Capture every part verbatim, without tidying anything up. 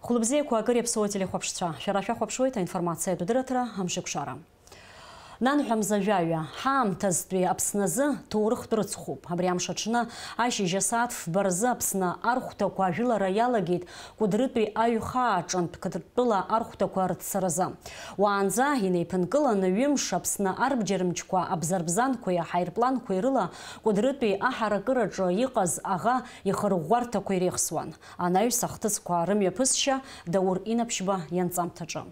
Хәлыбзиақәа, акыр иаԥсоу ателехәаԥшцәа, шәара шәахәаԥшуеит аинформациатә дырраҭара Амшеикәшара. Нанҳәа мза жәаҩа, ҳаамҭазтәи Аԥсны азы ҭоурыхтә рыцхәуп. Абри амш аҽны ашьыжь асааҭ фба рзы Аԥсны архәҭақәа ажәылара иалагеит Кәыдрытәи аҩхаа аҿынтә Қырҭтәыла архәҭақәа рыццаразы. Уаанӡа инеиԥынкыланы ҩымш Аԥсны арбџьармчқәа абзарбзанқәеи аҳаирпланқәеи рыла Кәыдрытәи аҳаракыраҿы иҟаз аӷа ихырӷәӷәарҭақәа иреихсуан. Анаҩс ахҭысқәа рымҩаԥысшьа Даур Инаԥшьба ианҵамҭаҿы.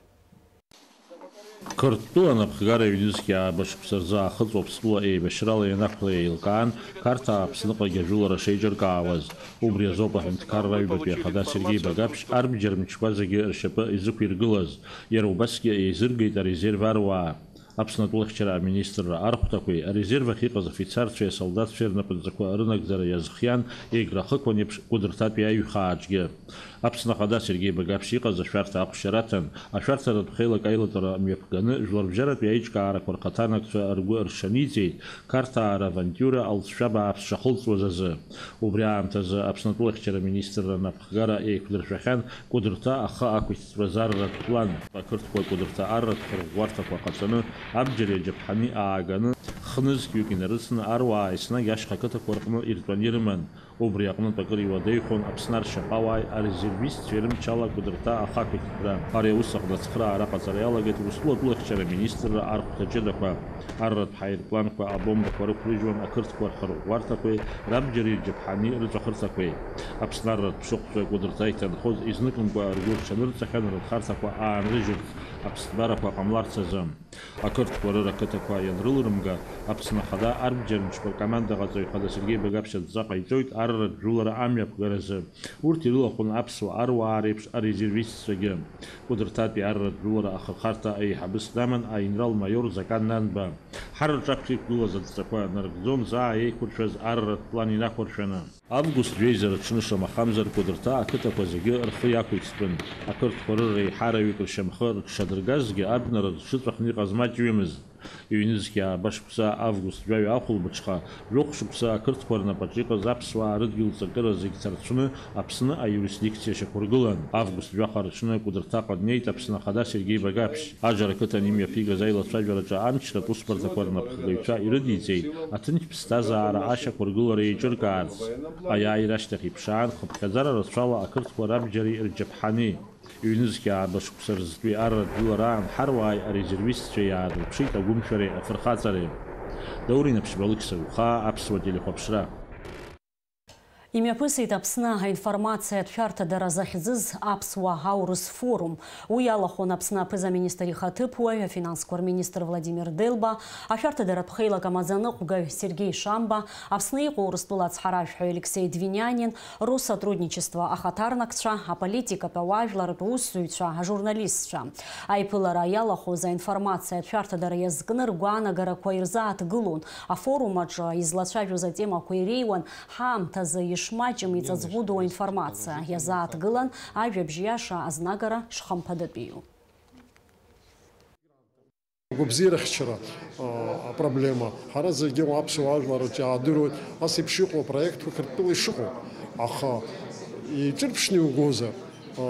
Қырҭтәыла анапхгара ҩнызқьи ааба шықәса рзы Аахыҵ Уаԥстәыла еибашьрала ианақәла еилкаан, Қарҭаа Аԥсныҟагьы ажәылара шеиҿыркаауаз. Убри азоуп аҳәынҭқарра аҩбатәи ахада Сергеи Багаԥшь арбџьар мчқәа зегьы ршьапы изықәиргылаз. Иара убасгьы еизыргеит арезерв аруаа. Аԥсны атәылахьчара аминистрра архәҭақәеи арезерв ахь иҟаз афицарцәеи асолдаҭцәеи рнапынҵақәа рынагӡара иазхиан, егьрахықәан еиԥш Кәыдрҭатәи аҩхааҿгьы. Аԥсны Ахада Сергеи Багаԥшь иҟаз ашәарҭа ахәшьара аҭан, ашәарҭаратә хеилак аилатәара мҩаԥганы, жәларбжьаратәи аиҿкаарақәа рхаҭанакцәа ргәы рҽаниҵеит, Қарҭаа равантиура алҵшәа бааԥс шахылҵуаз азы. Убри аамҭазы Аԥсны атәылахьчара министрра напхгара еиқәдыршәахьан Кәыдрҭа ахы ақәиҭтәра зарратә план. Ақырҭқәа Кәыдрҭа арратә хырӷәӷәарҭақәа ҟаҵаны, абџьари аџьаԥҳани ааганы, хнызқьҩык инарыцны аруаа еснагь ашьха қыҭақәа рҟны иртәаны ирыман. Убри аҟнытә акыр иуадаҩхон Аԥсны аршьаҟауааи арезервистцәеи рымчала Кәыдрҭа ахақәиҭтәра. Ари аус аҟны ацхыраара аҟаҵара иалагеит Урыстәыла атәылахьчара министрра архәҭа ҷыдақәа. Арратә ҳаирпланқәа абомбақәа рықәрыжьуан ақырҭқәа рхырӷәӷәарҭақәеи рабџьари рџьаԥҳани рыҵәахырҭақәеи. Аԥсны арратә ԥшыхәцәа Кәыдрҭа иҭанхоз изныкымкәа ргәы рҽанырҵахьан рынхарҭақәа аанрыжьырц, аԥсҭбарақәа ҟамларц азы. Ақырҭқәа рыра қыҭақәа ианрылрымга, Аԥсны Ахада арбџьармчқәа ркомандаҟаҵаҩ Хада Сергеи Багаԥшь адҵа ҟаиҵоит арратә жәылара амҩаԥгаразы. Урҭ ирылахәын аԥсуа аруаа реиԥш арезервистцәагьы. Кәыдрҭатәи арратә жәылара ахырхарҭа аиҳабыс даман аинрал-маиор Закан Нанба. Ҳара рҿаԥхьа иқәгылаз адҵақәа нарыгӡон заа еиқәыршәаз арратә план инақәыршәаны. Август жәеиза рыҽны шамахамзар Кәыдрҭа ақыҭақәа зегьы рхы иақәиҭтәын. Ақырҭқәа рыра еиҳараҩык ршьамхы рыҽшадыргазгьы, абнара рыҽыҵәахны иҟаз маҷҩымызт. Ҩнызқьи ааба шықәса август жәаҩа ахәылбыҽха, жәохә шықәса ақырҭқәа рнапаҿы иҟаз аԥсуаа рыдгьыл ҵакыра зегь ҭарцәны Аԥсны аиуристдикциа шьақәыргылан. Август жәаха рыҽны Кәыдрҭаҟа днеит Аԥсны Ахада Сергеи Багаԥшь. Аџьара қыҭан имҩаԥигаз аилацәажәараҿы амчратә усбарҭақәа рнапхгаҩцәа ирыдиҵеит аҭынч ԥсҭазаара ашьақәыргылара еиҿыркаарц. Аиааира ашьҭахь иԥшаан, хыԥхьаӡара рацәала ақырҭқәа рабџьари рџьаԥҳани. Ҩнызқьи ааба шықәса рзтәи арратә жәылараан ҳаруааи арезервистцәеи иаадырԥшит агәымшәареи афырхаҵареи. Даур Инаԥшьба, Алықьса Ухаа, Аԥсуа телехәаԥшра. Имҩаԥысит Аԥсны аинформациатә шәарҭадара захьӡыз аԥсуа аурыс форум. Уи иалахәын Аԥсны аԥыза-министр ихаҭыԥуаҩ, афинансқәа рминистр Владимир Делба, ашәарҭадаратә хеилак амаӡаныҟәгаҩ Сергеи Шамба, Аԥсны иҟоу Урыстәыла ацҳаражәҳәаҩ Алексеи Двинянин, Россотрудничество ахаҭарнакцәа, аполитикатә, ауаажәларратә усзуҩцәа, ажурналистцәа. Аиԥылара иалахәыз аинформациатә шәарҭадара иазкны ргәаанагарақәа ирзааҭгылон. Афорум аҿы излацәажәоз атемақәа иреиуан ҳаамҭазы ишмаҷым иҵаҵӷәыдоу аинформациа. Иазааҭгылан ажәабжь иаша азнагара шхымԥадатәиу. Агәабзиарахьчара, а, апроблема. Ҳара зегьы аԥсуа ажәлар рҿы иаадыруеит, ас еиԥш иҟоу апроектқәа Қырҭтәыла ишыҟоу. Аха иҿырԥшны иугозар, а,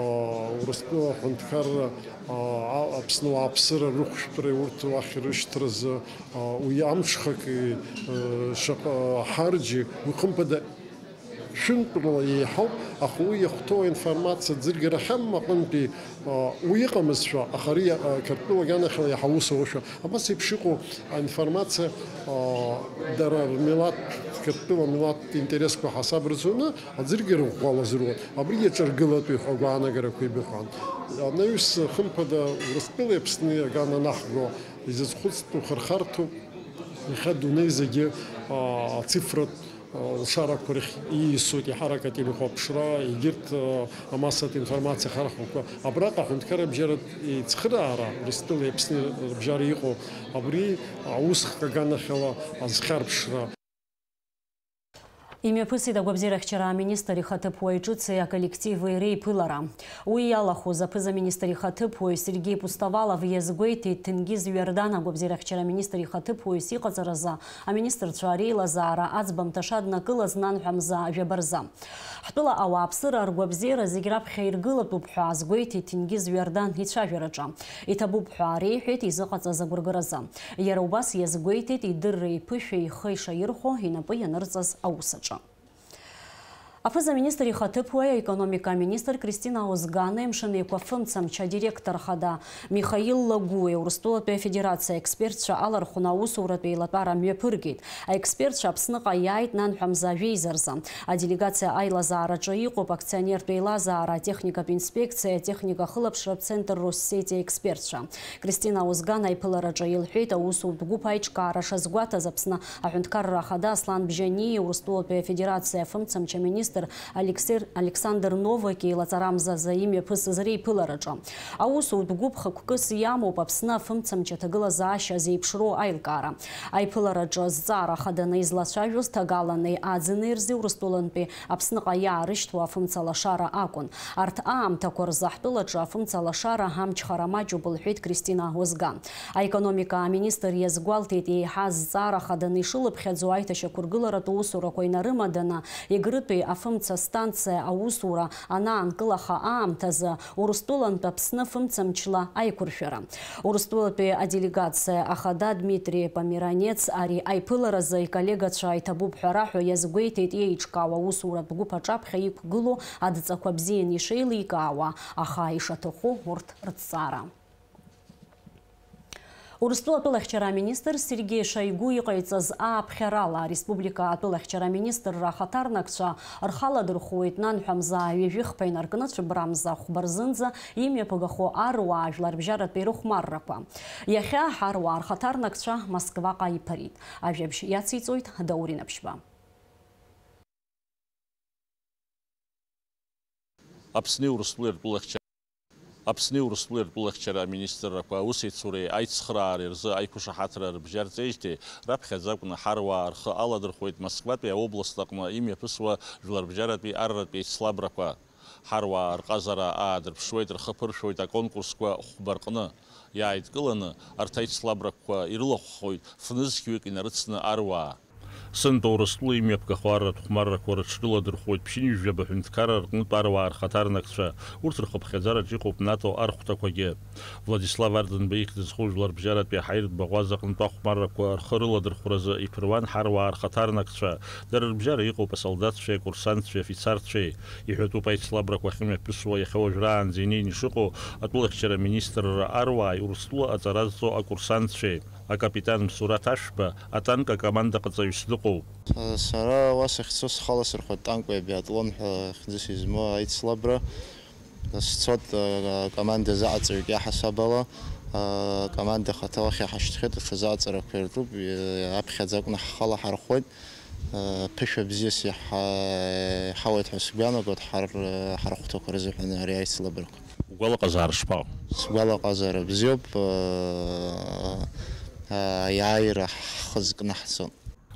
Урыстәыла аҳәынҭқарра, а, а, Аԥсны ауааԥсыра рыхәшәтәреи урҭ уахь рышьҭразы, а, уи амҽхаки, а, шаҟа ҳарџьи, уи хымԥада, шәынтәрала еиҳауп, аха уи иахәҭоу аинформациа ӡыргарахьам аҟынтәи, а, уи ыҟамызшәа, аха ари, а, Қырҭтәыла аганахьала иаҳа ус аушәа. Абас еиԥш иҟоу аинформациа, а, дара рмилаҭ, Қырҭтәыла амилаҭтә интересқәа ҳасаб рзуны аӡыргара ӷәӷәала зыруа, абри иаҿаргылатәуп ҳәа агәаанагарақәа еибыҳәан. Анаҩс, хымԥада, Урыстәылеи Аԥсни аган анаҳго изызхәыцтәу хырхарҭоуп, иахьа адунеи зегьы, а, ацифратә лшарақәа рахь ииасуеит еиҳарак ателехәаԥшра, егьырҭ, а, амассатә информациа ахархәақәа. Абраҟа аҳәынҭқарра абжьаратә еицхыраара, Урыстәылеи Аԥсни рыбжьара иҟоу, абри аусхк аганахьала азхьарԥшра. Имҩаԥысит агәабзиарахьчара аминистр ихаҭыԥуаҩ ҿыци аколлективи реиԥылара. Уи иалахәыз аԥыза-министр ихаҭыԥуаҩ Сергеи Пустовалов иазгәеиҭеит, Ҭенгиз Ҩардан агәабзиарахьчара аминистр ихаҭыԥуаҩыс иҟаҵаразы аминистрцәа реилазаара аӡбамҭа шаднакылаз нанҳәа мза жәаба рзы. Ҳтәыла ауааԥсыра ргәабзиара зегь раԥхьа иргылатәуп ҳәа азгәеиҭеит Ҭенгиз Ҩардан ицәажәараҿы. Иҭабуп ҳәа реиҳәеит изыҟаҵаз агәыргыразы. Иара убас иазгәеиҭеит идырра иԥышәа ихы ишаирхәо инапы ианырҵаз аус аҿы. Аԥыза-министр ихаҭыԥуаҩ, аекономика аминистр Кристина Озганеи Мшынеиқәа фымцамч адиректор хада Михаил Лагәуеи Урыстәылатәи Афедерациа аекспертцәа алархәны аусуратә еилатәара мҩаԥыргеит. Аекспертцәа Аԥсныҟа иааит нанҳәа мза жәеиза рзы. Аделегациа аилазаараҿы иҟоуп акционертә еилазаара, атехникатә инспекциа, атехника ахылаԥшратә центр Россети аекспертцәа. Кристина Озган аиԥылараҿы илҳәеит, аусутә гәыԥ аиҿкаара шазгәаҭаз Аԥсны Аҳәынҭқарра Ахада Аслан Бжьаниеи Урыстәылатәи Афедерациа афымцамч аминистр Алексер-, Александр Новаки лаҵарамзазы имҩаԥысыз реиԥылараҿы. Аусутә гәыԥ хықәкыс иамоуп Аԥсны афымцамч аҭагылазаашьа зеиԥшроу аилкаара. Аиԥылараҿы зҵаара хаданы излацәажәоз Ҭагаланеи Аӡынеи рзы Урыстәылантәи Аԥсныҟа иаарышьҭуа афымцалашара акәын. Арҭ аамҭақәа рзы ҳтәылаҿы афымцалашара амчхара маҷуп, лҳәеит Кристина Озган. Аекономика аминистр иазгәалҭеит, еиҳа зҵаара хаданы ишылыԥхьаӡо аиҭашьақәыргыларатә усурақәа инарымаданы, Егрытәи афымца станциа аусура анаанкылаха аамҭазы Урыстәылантә Аԥсны фымцамчла аиқәыршәара. Урыстәылатәи аделегациа ахада Дмитри Померанец ари аиԥыларазы иколлегацәа иҭабуп ҳәа раҳәо иазгәеиҭеит, еиҿкаау аусуратә гәыԥ аҿаԥхьа иқәгылоу адҵақәа бзиан ишеиликаауа, аха ишаҭаху урҭ рыҭҵаара. Урыстәыла атәылахьчара аминистр Сергеи Шойгу иҟаиҵаз ааԥхьарала, ареспублика атәылахьчара аминистрра ахаҭарнакцәа рхаладырхәуеит нанҳәа мза ҩажәихԥа инаркны цәыббра мза хәба рзынӡа имҩаԥыгахо аруаа жәларбжьаратәи рыхәмаррақәа. Иахьа ҳаруаа рхаҭарнакцәа Москваҟа иԥырит. Ажәабжь иациҵоит Даур Инаԥшьба. Аԥсни Урыстәылеи ртәылахьчара, Аԥсни Урыстәылеи ртәылахьчара аминистррақәа аусеицуреи аицхраареи рзы аиқәшаҳаҭра рыбжьарҵеижьҭеи раԥхьаӡа акәны ҳаруаа рхы аладырхәуеит Москватәи аобласт аҟны имҩаԥысуа жәларбжьаратәи арратә еицлабрақәа. Ҳаруаа рҟазара аадырԥшуеит, рхы ԥыршәоит аконкурсқәа хәба рҟны. Иааидкыланы арҭ аицлабрақәа ирылахәхоит фнызқьҩык инарыцны аруаа. Сынтәа Урыстәыла имҩаԥгахо арратә хәмаррақәа рыҽрыладырхәуеит ԥшьынҩажәаба ҳәынҭқарра рҟнытә аруаа рхаҭарнакцәа, урҭ рхыԥхьаӡараҿ иҟоуп НАТО архәҭақәагьы. Владислав Арӡынба ихьӡ зху жәларбжьаратәи аҳаиртә баӷәаза аҟнытә ахәмаррақәа рхы рыладырхәразы иԥыруан ҳаруаа рхаҭарнакцәа, дара рыбжьара иҟоуп асолдаҭцәеи акурсантцәеи афицарцәеи. Иҳәатәуп аицлабрақәа ахьымҩаԥысуа иахьа уажәраанӡа инеины ишыҟоу атәылахьчара аминистрра аруааи Урыстәыла аҵара зҵо акурсантцәеи. Акапитан Мсураҭ Ашәба атанк акомандаҟаҵаҩыс дыҟоуп. Сара уа сахьцо схала сырхәа танкуи абиатлон ҳәа хьӡыс измоу аицлабра. Сцот, а, команда заҟаҵаҩык иаҳасаб ала, а, команда хаҭа уахь иҳашьҭхьеит, аҽазыҟаҵарақәа ирҿуп, и-, аԥхьаӡа акәны ҳхала ҳархәоит. А, ԥышәа бзиас иҳа-, иҳауеит ҳәа сгәанагоит ҳар-, ҳархәҭақәа рзыҳәан ари аицлабрақәа. Угәалаҟазаара шԥаҟоу? Сгәалаҟазаара бзиоуп, а, а, аиааира ҳхы зкнаҳҵон.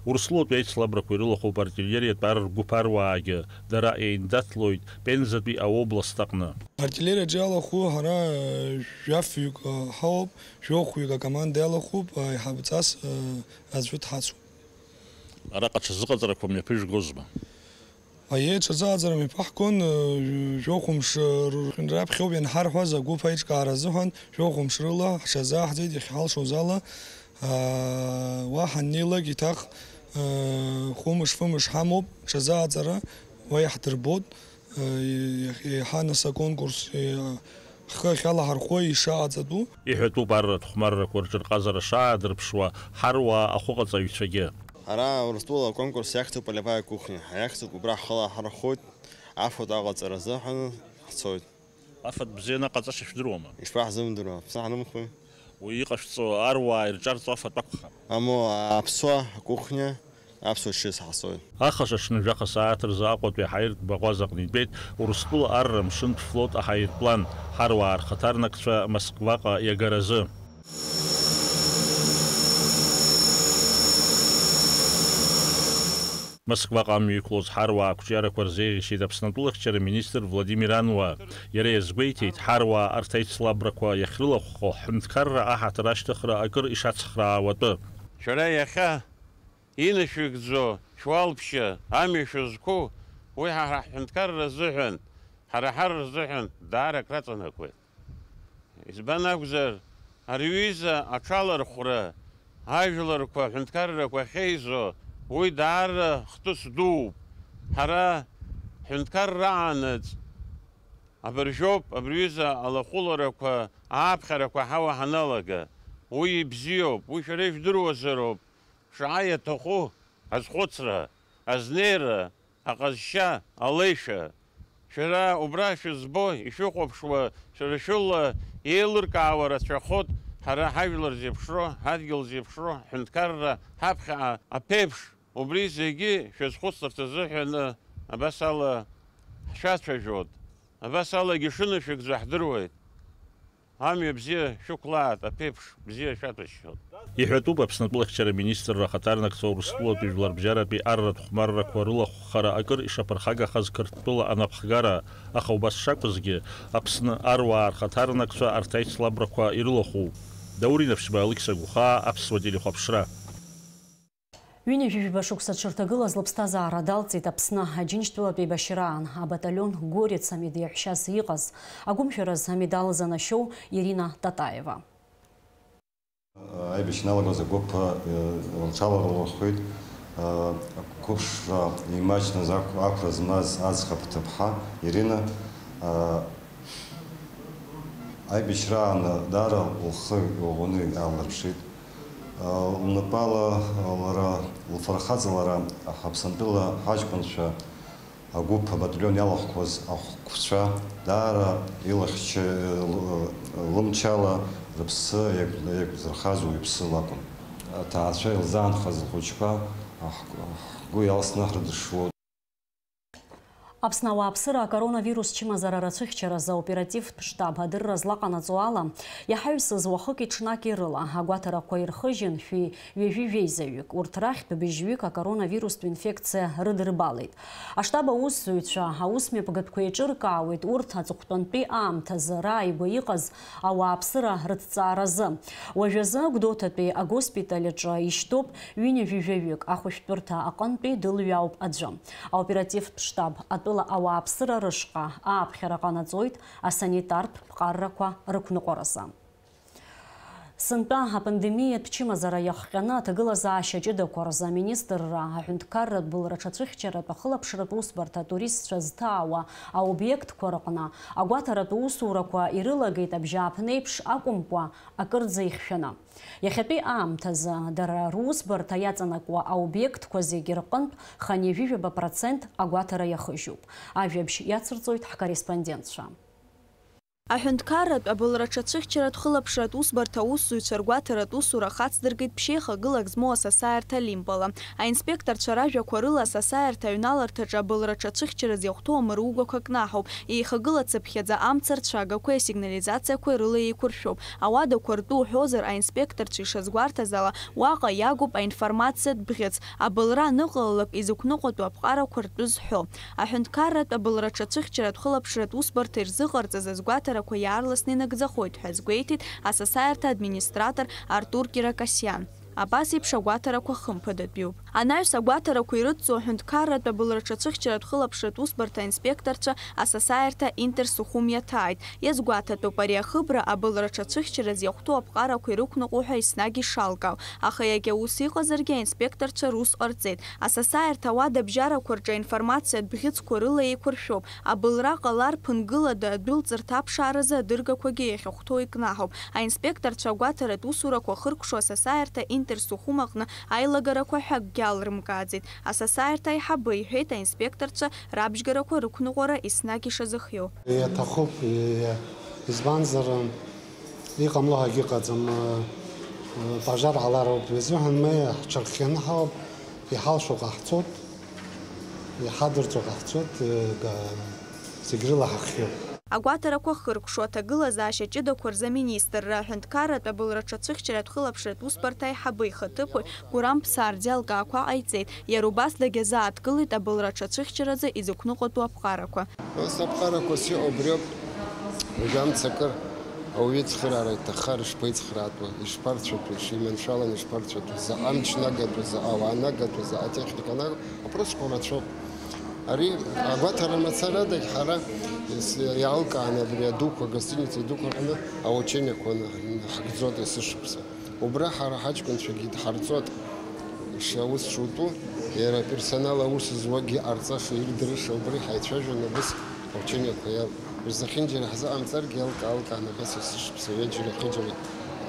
Урыстәылатәи аицлабрақәа ирылахәуп артиллериатә ар ргәыԥ аруаагьы, дара еиндаҭлоит Пензатәи аобласт аҟны. Артиллериаҿы иалахәу ҳара, э, жәафҩык, э, ҳауп, жәохәҩык акоманда иалахәуп, э, аиҳабҵас, э, аӡәы дҳацуп. Араҟа ҽазыҟаҵарақәа мҩаԥыжәгозма? Аиеи, ҽазыҟаҵара мҩаԥаҳгон, э, жәохәымш, э, р-, раԥхьоуп ианҳарҳәаз агәыԥ аиҿкаара азыҳәан, жәохәымш рыла ҳҽазааҳҵеит иахьҳалшоз ала, аа, уа ҳаннеилак еиҭах, э, хәымш-фымш ҳамоуп, ҽазыҟаҵара уа иаҳдырбоит, э, еиҳа нас аконкурс, э, ҳхы ахьалаҳархәуа ишаҟаҵатәу. Иҳәатәуп арратә хәмаррақәа рҿы рҟазара шаадырԥшуа ҳаруаа ахәыҟаҵаҩцәагьы. Ара Урыстәыла аконкурс иахьӡуп Полевая кухня ҳәа иахьӡуп, убра ҳхала ҳархоит, афатә аҟаҵара азыҳәан ҳцоит. Афатә бзианы аҟаҵашьа шәдыруама? Ишԥаҳзымдыруа, Аԥсны ҳанымхои? Уи иҟашәҵо аруаа ирҿарҵо афатә акәхап. Аму, аԥсуа акухня, аԥсуа чыс ҳацоит. Ахаша аҽны жәаха сааҭ рзы Аҟәатәи аҳаиртә баӷәаза аҟны итәеит Урыстәыла арра мшынтә флот аҳаирплан, ҳаруаа рхаҭарнакцәа Москваҟа иагаразы. Москваҟа амҩа иқәлоз ҳаруаа ақәҿиарақәа рзеиӷьасшьеит Аԥсны атәылахьчара министр Владимир Ануа. Иара иазгәеиҭеит, ҳаруаа арҭ аицлабрақәа иахьрылахәхо, ҳҳәынҭқарра аҳаҭыр ашьҭыхра акыр ишацхраауа атәы. Шәара иахьа инышәыгӡо шәуалԥшьа, амҩа шәызқәу, уи ҳа ҳҳәынҭқарра азыҳәан, ҳара ҳар рзыҳәан даара акраҵанакуеит. Избан акәзар, ари аҩыза аҽалархәра, ажәларқәа аҳәынҭқаррақәа ахьеизо, уи даара хҭыс дууп. Ҳара ҳҳәынҭқарра аанаҵ абыржәоуп абри аҩыза алахәыларақәа, ааԥхьарақәа ҳауа ҳаналага. Уи ибзиоуп, уи шәара ижәдыруазароуп. Шаҟа иаҭаху азхәыцра, азнеира, аҟазшьа, алеишәа. Шәара убра шәызбо, ишәыхәаԥшуа, шәара шәыла еилыркаауа рацәахоит ҳара ҳажәлар зеиԥшроу, ҳадгьыл зеиԥшроу, ҳҳәынҭқарра ҳаԥхьаҟа аԥеиԥш. Убри зегьы шәазхәыцырц азыҳәаны абас ала ҳшәацәажәоит. Абас алагьы шынашәыгӡо ҳдыруеит. Амҩа бзиа шәықәлааит, аԥеиԥш бзиа шәаҭәашьшьоит. Иҳәатәуп Аԥсны атәылахьчара министрра ахаҭарнакцәа Урыстәылатәи жәларбжьаратәи арратә хәмаррақәа рылахәхара акыр ишаԥырхагахаз Қырҭтәыла анапхгара, аха убас шакәызгьы, Аԥсны аруаа рхаҭарнакцәа арҭ аицлабрақәа ирылахәуп. Даур Инаԥшьба, Алықьса Гәхаа, Аԥсуа телехәаԥшра. Ҩынҩажәижәаба шықәса дшырҭагылаз лыԥсҭазаара далҵит Аԥсны Аџьынџьтәылатә еибашьраан абаталион Горец амедеиҳәшьас иҟаз, агәымшәараз амедал занашьоу Ирина Татаева. Аибашьра иналагоз агәыԥ, э, рҽаларылахәит, э, ақәыԥшра имаҷназ ақә-, ақәра змаз аӡӷаб ҭыԥҳа Ирина, э, аибашьраан даара лхы иӷәӷәаны иаалырԥшит. Лнапала лара лфырхаҵа лара Ҳаԥсынтәыла ҳаҷкәынцәа агәыԥ абаталион иалахәқәаз ахәқәцәа даара илахьча-, лымчала рыԥсы еиқә-, еиқәзырхаз уаҩԥсы лакәын. Аҭаацәа илзаанхаз лхәыҷқәа ҳгәы иалсны ҳрыдышшылон. Аԥсны ауааԥсыра акоронавирус чымазара рацәыхьчаразы аоперативтә штаб адырра злаҟанаҵо ала, иаҳаҩсыз уахыки-ҽнаки рыла агәаҭарақәа ирхыжьын шәи ҩажәи жәеизаҩык. Урҭ рахьтә быжьҩык акоронавирустә инфекциа рыдырбалеит. Аштаб аусзуҩцәа аусмҩаԥгатәқәа еиҿыркаауеит урҭ аҵыхәтәантәи аамҭазы рааигәа иҟаз ауааԥсыра рыҭҵааразы. Уажәазы Гәдоуҭатәи агоспиталь аҿы ишьҭоуп ҩынҩажәи жәаҩык, ахәышәтәырҭа аҟынтәи дылҩаауп аӡәы. Аоперативтә штаб атәыла ауааԥсыра рышҟа ааԥхьара ҟанаҵоит асанитартә ԥҟаррақәа рықәныҟәаразы. Сынтәа апандемиатә чымазара иахҟьаны аҭагылазаашьа ҷыдақәа рзы аминистрра аҳәынҭқарратә былра ҽацәыхьчаратә ахылаԥшратә усбарҭа атуристцәа зҭаауа аобиектқәа рҟны агәаҭаратә усурақәа ирылагеит абжьааԥнеиԥш акәымкәа, акырӡа ихьшәаны. Иахьатәи аамҭазы дара русбарҭа иаҵанакуа аобиектқәа зегьы рҟынтә хынҩажәижәаба процент агәаҭара иахыжьуп. Ажәабжь иацырҵоит ҳкорреспондентцәа. Аҳәынҭқарратә абылра ҽацәыхьчаратә хылаԥшратә усбарҭа аусзуҩцәа ргәаҭаратә усура хацдыркит ԥшьеихагылак змоу асасааирҭа Олимпала. Аинспекторцәа ражәақәа рыла, асасааирҭа аҩналарҭаҿы абылра ҽацәыхьчараз иахәҭоу амыругәақәа кнаҳауп, еихагылацыԥхьаӡа амца рцәагақәеи асигнализациақәеи рыла еиқәыршәуп. Ауадақәа ртәы уҳәозар, аинспекторцәа ишазгәарҭаз ала, уаҟа иагуп аинформациатә бӷьыц, абылра аныҟалалак изықәныҟәатәу аԥҟарақәа ртәы зҳәо. Аҳәынҭқарратә абылра ҽацәыхьчаратә хылаԥшратә усбарҭа ирзыҟарҵаз азгәаҭарақәа иаарласны инагӡахоит ҳәа азгәеиҭеит асасааирҭа администратор Артур Киракосиан. Абас еиԥш агәаҭарақәа хымԥадатәиуп. Анаҩс агәаҭарақәа ирыдҵоу аҳәынҭқарратә абылра ҽацәыхьчаратә хылаԥшратә усбарҭа аинспекторцәа асасааирҭа Интер Сухум иаҭааит. Иазгәаҭатәуп, ари ахыбра абылра ҽацәыхьчараз иахәҭоу аԥҟарақәа ирықәныҟәо ҳәа еснагь ишалкаау. Аха иагьа ус иҟазаргьы, аинспекторцәа рус ҟарҵеит. Асасааирҭа ауадабжьарақәа рҿы аинформациатә бӷьыцқәа рыла еиқәыршәоуп. Абылра ҟалар, ԥынгылада адәылҵырҭа аԥшааразы адыргақәагьы иахьахәҭоу икнаҳауп. Аинспекторцәа агәаҭаратә усурақәа ахыркәшо асасааирҭа Интер Сухум аҟны аилагарақәа ҳәа акгьы алрымкааӡеит. Асасааирҭа аиҳабы иҳәеит аинспекторцәа рабжьгарақәа рықәныҟәара еснагь ишазыхиоу. Иаҭахуп, иа-, избанзар, иҟамло ҳәагьы ыҟаӡам, ы, ы, пожар ҟалароуп, изыҳәан ма ҳҽырхианы ҳауп, иҳалшо ҟаҳҵоит, иҳадырҵо ҟаҳҵоит, ы, га-, зегь рыла ҳахиоуп. Агәаҭарақәа хыркәшо аҭагылазаашьа ҷыдақәа рзы аминистрра аҳәынҭқарратә абылра ҽацәыхьчаратә хылаԥшратә усбарҭа аиҳабы ихаҭыԥуаҩ Гәырам Ԥсардиа лкаақәа ҟаиҵеит. Иара убас дагьазааҭгылеит абылра ҽацәыхьчаразы изықәныҟәатәу аԥҟарақәа. Ус аԥҟарақәас иҟоу убриоуп. Уажәы амца акыр ауаҩы ицхыраара иҭаххар, ишԥаицхраатәу, ишԥарцәатәу, шиманшәаланы ишԥарцәатәу, заҟа амч нагатәу, заҟа ауаа нагатәу, заҟа атехника нагатәу, апроцессқәа рацәоуп. Ари агәаҭара мацарадагь ҳара ес-, иаалкааны абри адуқәа, агостиница идуқәа рҟны аучениақәа н-, ҳагӡоит есышықәса. Убра ҳара ҳаҷкәынцәагьы идҳарҵоит, шаус шутәу, иара аперсонал аус зуагьы иҟарҵаша, ирдырша убри ҳаицәажәон, абас аучениақәа иа-, рзахьынџьара ҳзыҟамҵаргьы, иалка-аалкааны абас есышықәса ҩаџьара-хыџьара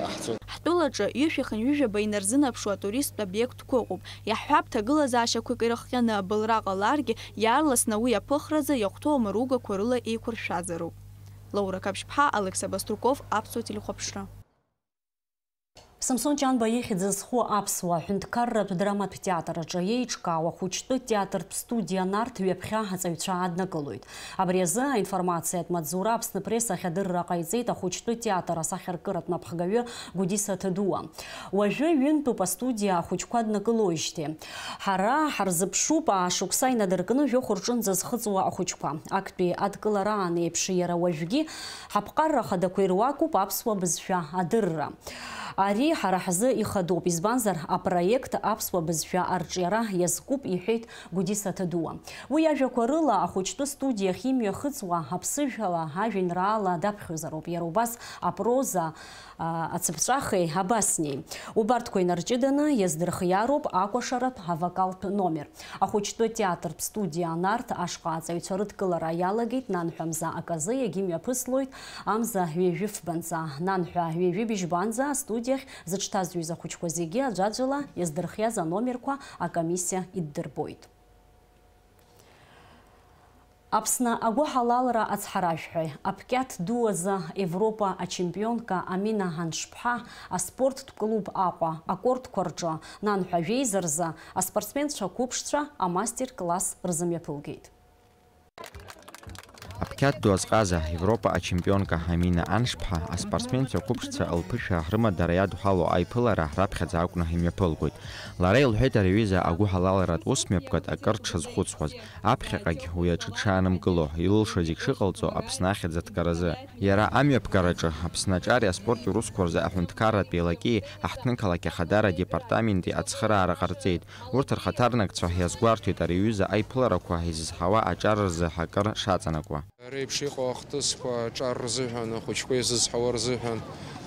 иаҳҵоит. Ҳтәылаҿы ҩышәи хынҩажәаба инарзынаԥшуа атуристтә обиектқәа ыҟоуп. Иаҳҳәап, ҭагылазаашьақәак ирыхҟьаны абылра ҟаларгьы, иаарласны уи аԥыхразы иахәҭоу амаругақәа рыла еиқәыршәазароуп. Лаура Қаԥшьԥҳа, Алекса Баструков, Аԥсуа телехәаԥшра. Самсон Ҷанба ихьӡ зху аԥсуа ҳәынҭқарратә драматә театр аҿы еиҿкаау ахәыҷтәы театртә студиа Нарҭ ҩаԥхьа аҵаҩцәа аднакылоит. Абри азы аинформациатә маҵзура Аԥсны Пресс ахь адырра ҟаиҵеит ахәыҷтәы театр асахьаркыратә напхгаҩы Гәдиса Ҭадуа. Уажәы ҩынтәуп астудиа ахәыҷқәа днакылоижьҭеи. Ҳара ҳарзыԥшуп аашықәса инадыркны жәохә рҿынӡа зхыҵуа ахәыҷқәа. Актәи адкылараан еиԥш иара уажәгьы ҳаԥҟарра хадақәа ируакуп аԥсуа бызшәа адырра. Ари ҳара ҳзы ихадоуп, избанзар, апроект аԥсуа бызшәа арҿиара иазкуп, иҳәеит Гәдиса Ҭадуа. Уи иажәақәа рыла, ахәыҷтәы студиахь имҩахыҵуа аԥсыжәла ажәеинраала даԥхьозароуп, иара убас апроза, а, ацыԥҵәахеи абаснеи. Убарҭқәа инарҷыданы иаздырхиароуп акәашаратә авокалтә номер. Ахәыҷтәы театртә студиа Нарҭ ашҟа аҵаҩцәа рыдкылара иалагеит нанҳәа мза аказы, иагьымҩаԥыслоит амза ҩажәи фбанӡа. Нанҳәа ҩажәи быжьбанӡа астудиахь зыҽҭазҩыз ахәыҷқәа зегьы аӡәаӡәала иаздырхиаз аномерқәа акомиссиа иддырбоит. Аԥсны агәыҳалалра ацҳаражәҳәаҩ, аԥкьаҭ ду азы Европа ачемпионка Амина Аншԥҳа аспорттә клуб Аҟәа акортқәа рҿы нанҳәа жәеиза рзы аспортсменцәа қәыԥшцәа амастер-класс рзымҩаԥылгеит. Аԥқьаҭ ду азҟаза, Европа ачемпионка Амина Аншԥҳа аспортсменцәа қәыԥшцәа лԥышәа рымадара иадҳәалоу аиԥылара раԥхьаӡа акәны имҩаԥылгоит. Лара илҳәеит ари аҩыза агәыҳалалратә усмҩаԥгатә акыр дшазхәыцуаз, аԥхьаҟагь уи аҿы дшаанымгыло, илылшо зегь шыҟалҵо Аԥсны ахьӡ аҭгаразы. Иара амҩаԥгараҿы Аԥсны аҿари аспорти урысқәа рзы аҳәынҭқарратә еилаки аҳҭнықалақь ахадара адепартаменти ацхыраара ҟарҵеит. Урҭ рхаҭарнакцәа иазгәарҭеит ари аҩыза аиԥыларақәа изызҳауа аҿар рзы акыр шаҵанакуа. Реиԥш иҟоу ахҭысқәа аҿар рзыҳәан, ахәыҷқәа изызҳауа рзыҳәан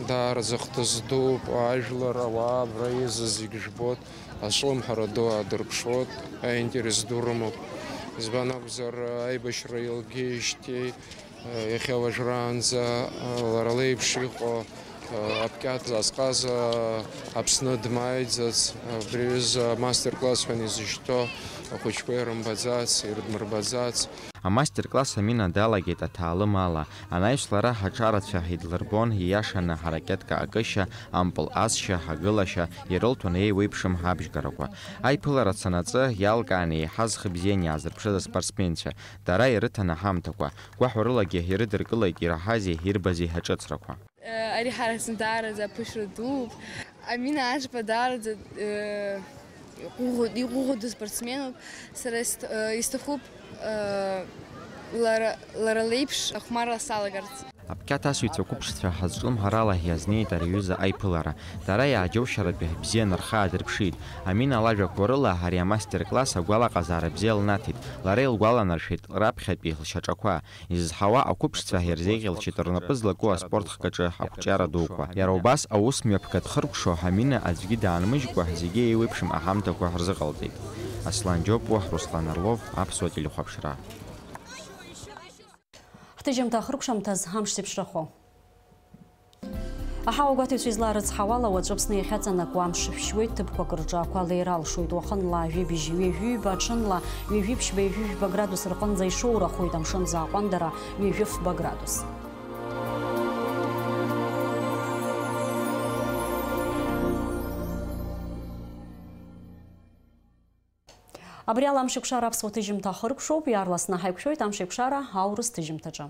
даараӡа хҭыс дууп, ажәлар, ауаа абра еизаз зегь жәбоит, ацәлымҳара ду аадырԥшуеит, аинтерес ду рымоуп. Избан акәзар, аибашьра еилгеижьҭеи, иахьа уажәраанӡа, лара леиԥш иҟоу, аԥкьаҭ зазҟаз, Аԥсны дмааиӡац, абри аҩыза мастер-класс ҳәа изышьҭоу ахәыҷқәа ирымбаӡац, ирыдмырбаӡац. Амастер-класс Амина далагеит аҭаалым ала. Анаҩс лара аҿарацәа идлырбон, ииашаны аракетка акышьа, ампыл азшьа, агылашьа, ирылҭон еиуеиԥшым абжьгарақәа. Аиԥылара санаҵы, иалкааны еиҳаз хы бзиан иаазырԥшыз аспортсменцәа, дара ирыҭан аҳамҭақәа, гәаҳәарылагьы ирыдыркылеит ираҳази ирбази аҿыцрақәа. Ари ҳара ҳзы даараӡа аԥышәара дууп. Амина Аџьба даараӡа, э, иҟәыӷәӷәа-, иҟәыӷәӷәа ду спортсменуп. Сара ис-, э, исҭахуп, э, лара, лара леиԥш ахәмарра салагарц. Аԥқьаҭ асыҩцәа қәыԥшцәа азҿлымҳарала иазнеит ари аҩыза аиԥылара. Дара иааџьоушьаратәы бзианы рхы аадырԥшит. Амина лажәақәа рыла, ари амастер-класс агәалаҟазаара бзиа лнаҭеит. Лара илгәаланаршәеит раԥхьатәи лшьаҿақәа. Изызҳауа ақәыԥшцәа ирзеиӷьалшьеит рнапы злаку аспорт хкаҿы ақәҿиара дуқәа. Иара убас аус мҩаԥгатә хыркәшо Амина аӡәгьы даанмыжькәа зегьы еиуеиԥшым аҳамҭақәа рзыҟалҵеит. Аслан Џьопуа, Руслан Орлов, Аԥсуа телехәаԥшра. Ҳҭыжьымҭа ахыркәшамҭаз амш зеиԥшрахо. Аҳауагәаҭаҩцәа изларыцҳауала, уаҵәы Аԥсны иахьаҵанакуа амш шәшьуеит, ҭыԥқәак рҿы ақәа леира алшоит, уахынла жәибжь ҩажәиба, аҽынла ҩажәи ԥшьба, ҩажәи жәба градус рҟынӡа ишоурахоит, амшын аҟәандара ҩажәи фба градус. Абри ала амшеикәшара аԥсуа ҭыжьымҭа ахыркәшоуп, иаарласны ҳаиқәшәоит амшеикәшара аурыс ҭыжьымҭаҿы.